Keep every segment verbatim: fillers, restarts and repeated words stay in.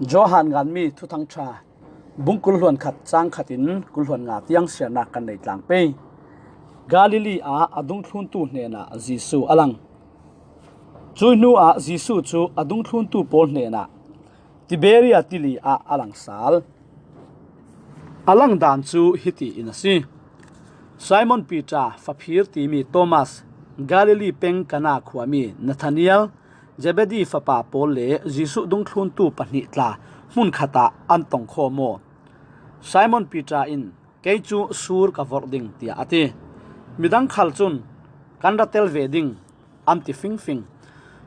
Johan nganmi Thuthangṭha bung kul hluan khat cang khatin kul hluan nga tiang siarnak kan nei tlang pei. Galilee ah a dungthluntu hnenah Jesuh a lang. Cuih hnuah Jesuh cu a dungthluntu pawl hnenah Tiberia tili ah a lang sal. A lang dan cu hiti in a si: Simon Peter faphir timi Thomas, Galilee peng Kana khuami Nathaniel, Zebedi fapa pawl le Jesuh dungthluntu pahnih tla hmunkhat ah an tongkhawm aw. Simon Peter in, "Kei cu sur ka vorh ding," tiah a ti. Midang khal cun, "Kan ra tel ve ding," an ti fingfing.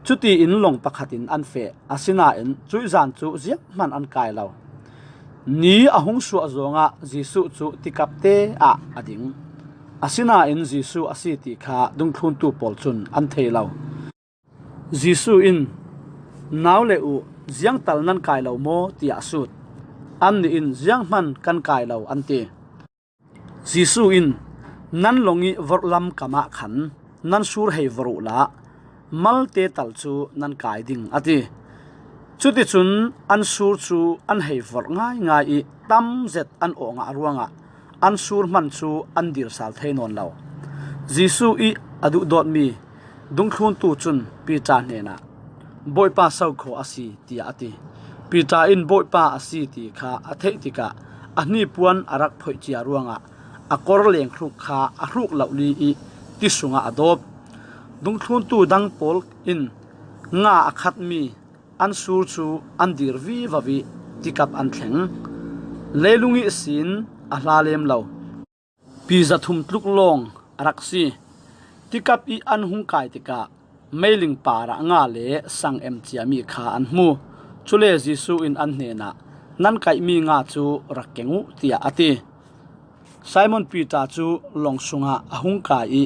Cutiin lawng pakhat in an feh, asinain cuih zan cu zianghman an kai lo. Ni a hung suah zongah Jesuh cu tikap te ah a ding. Asinain Jesuh a si ti kha dungthluntu pawl cun an thei lo. Jesuh in, "Nau le uh, ziangtal nan kai lo maw?" tiah a sut. Annih in, "Zianghman kan kai lo," an ti. Jesuh in, "Nan lawng i vorhlam kamah khan nan sur hei vorh uhla, malte tal cu nan kai ding," a ti. Cuticun an sur cu an hei vorh ngaingai i tam zet an awh ngah ruangah an sur hman cu an dir sal thei nawn lo. Jesuh i a duhdawtmi dungthluntu cun Peter hnenah, "Bawipa, so khaw a si," tiah a ti. Peter in Bawipa a si ti kha a theih tikah a hnipuan a rak phoih cia ruangah a kawr lenghruk kha a hruk lohli i ti sungah a dawp. Dungthluntu dang pawl in nga a khatmi an sur cu an dir vivo i tikap an thleng. Leilung ihsin a hla lem lo. Pi zathum tluk lawng a rak si. Tikap i an hung kai tikah meiling parah nga le sang em ciami kha an hmu. Cule Jesuh in an hnenah, "Nan kaihmi nga cu rak keng uh," tiah a ti. Simon Peter cu lawng sungah a hung kai i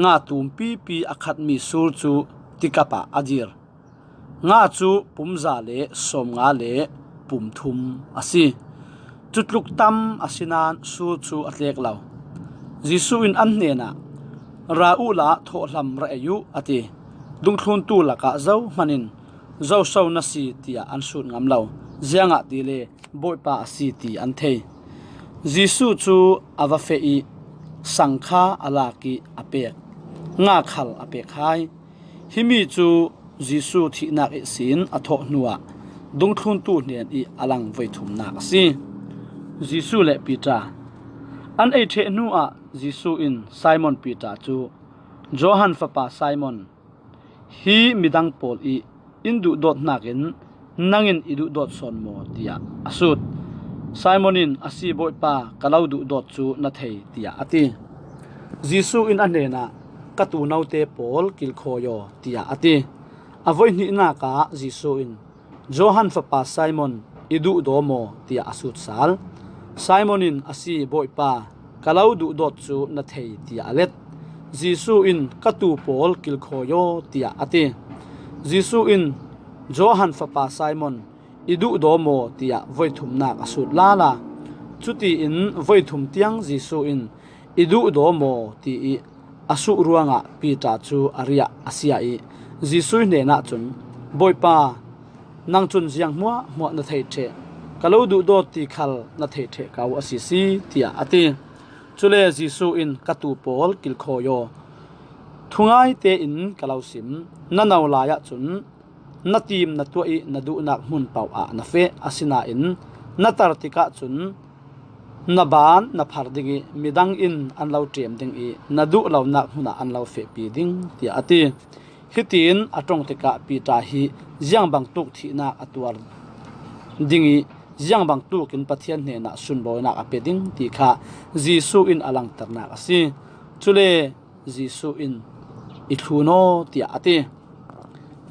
nga tumpipi a khatmi sur cu tikap ah a dir. Nga cu pumza le sawmnga le pumthum a si. Cutluk tam a si nain sur cu a tlek lo. Jesuh in an hnenah, "Ra uhla thawhhlam ra ei uh," a ti. Dungthluntu lakah zohman in, "Zoso na si?" tiah an sut ngam lo. Ziangahtile Bawipa a si ti an thei. Jesuh cu a va feh i sang kha a lak i a pek. Nga khal a pek hai. Himi cu Jesuh thihnak ihsin a thawh hnuah dungthluntu hnen i a lang voithumnak a si. Jesuh le Peter an ei ṭheh hnuah Jesuh in Simon Peter cu, "Johan fapa Simon, hi midang pawl i in duhdawt hnakin nang in i duhdawt sawn maw?" tiah a sut. Simon in, "A si, Bawipa, ka lo duhdawt cu na thei," tiah a ti. Jesuh in a hnenah, "Ka tuunote pawl kilkhawi aw," tiah a ti. A voihnihnak ah Jesuh in, "Johan fapa Simon, i duhdaw maw?" tiah a sut sal. Simon in, "A si, Bawipa, ka lo duhdawt cu na thei," tiah a let. Jesuh in, "Ka tuu pawl kilkhawi aw," tiah a ti. Jesuh in, "Johan fapa Simon, i duhdaw maw?" tiah voithumnak a sut lala. Cutiin voithum tiang Jesuh in, "I duhdaw maw?" ti i a suh ruangah Peter cu a riah a sia i Jesuh hnenah cun, "Bawipa, nang cun ziang hmuahhmuah na thei ṭheh, ka lo duhdawt ti khal na thei ṭheh ko a si si," tiah a ti. Cule Jesuh in, "Ka tuu pawl kilkhawi aw, thungai tein ka lo sim, na no lai ahcun na tim na tuah i na duhnak hmun paoh ah na feh, asinain na tar tikah cun na ban na phar ding i midang in an lo ṭem ding i na duh lonak hmun ah an lo fehpi ding," tiah a ti. Hitiin a ṭong tikah Peter hi ziang bangtuk thihnak a tuar ding i ziang bangtuk in Pathian hnenah sunlawinak a pe ding ti kha Jesuh in a langternak a si. Cule Jesuh in, "I thlun aw," tiah a ti.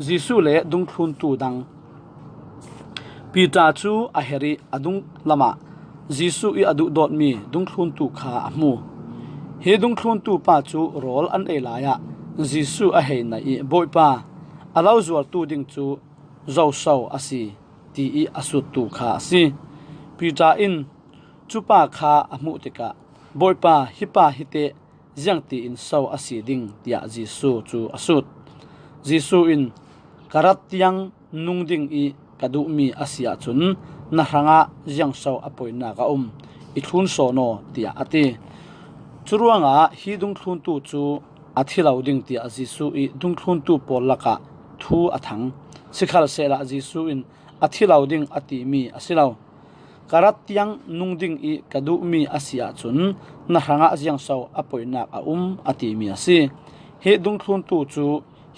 Jesuh le dungthluntu dang. Peter cu a herh i a dunglam ah Jesuh i a duhdawtmi dungthluntu kha a hmu. Hi dungthluntu pa cu rawl an ei lai ah Jesuh a hei naih i, "Bawipa, a lo zuartu ding cu zoso a si?" ti i a suttu kha a si. Peter in cupa kha a hmuh tikah, "Bawipa, hi pa hi teh ziangtiin so a si ding?" tiah Jesuh cu a sut. Jesuh in, "Ka rat tiang nung ding i ka duhmi a si ahcun na hrangah ziangso a poinak a um? I thlun sawn aw, tiah a ti. Curuangah hi dungthluntu cu a thi lo ding tiah Jesuh i dungthluntu pawl lakah thu a thang. Sikhalsehla Jesuh in a thi lo ding a timi a si lo. Ka rat tiang nung ding i ka duhmi a si ahcun na hrangah ziangso a poinak a um? A timi a si. Hi dungthluntu cu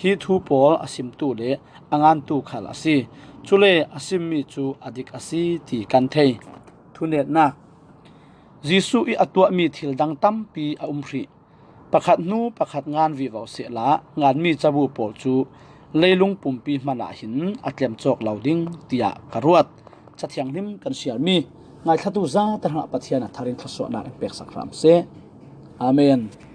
hi thu pawl a simtu le a ngantu khal a si. Cule a simmi cu a dik a si ti kan thei. Thunetnak. Jesuh i a tuahmi thil dang tampi a um hrih. Pakhat hnu pakhat ngan vivo sehla, nganmi cabu pawl cu leilung pumpi hmanh ah hin a tlem cawk lo ding, tiah ka ruat. Cathianghlim kan siarmi ngaithlatu zate hrangah Pathian a thar in thluasuahnak in peksak hram seh. Amen.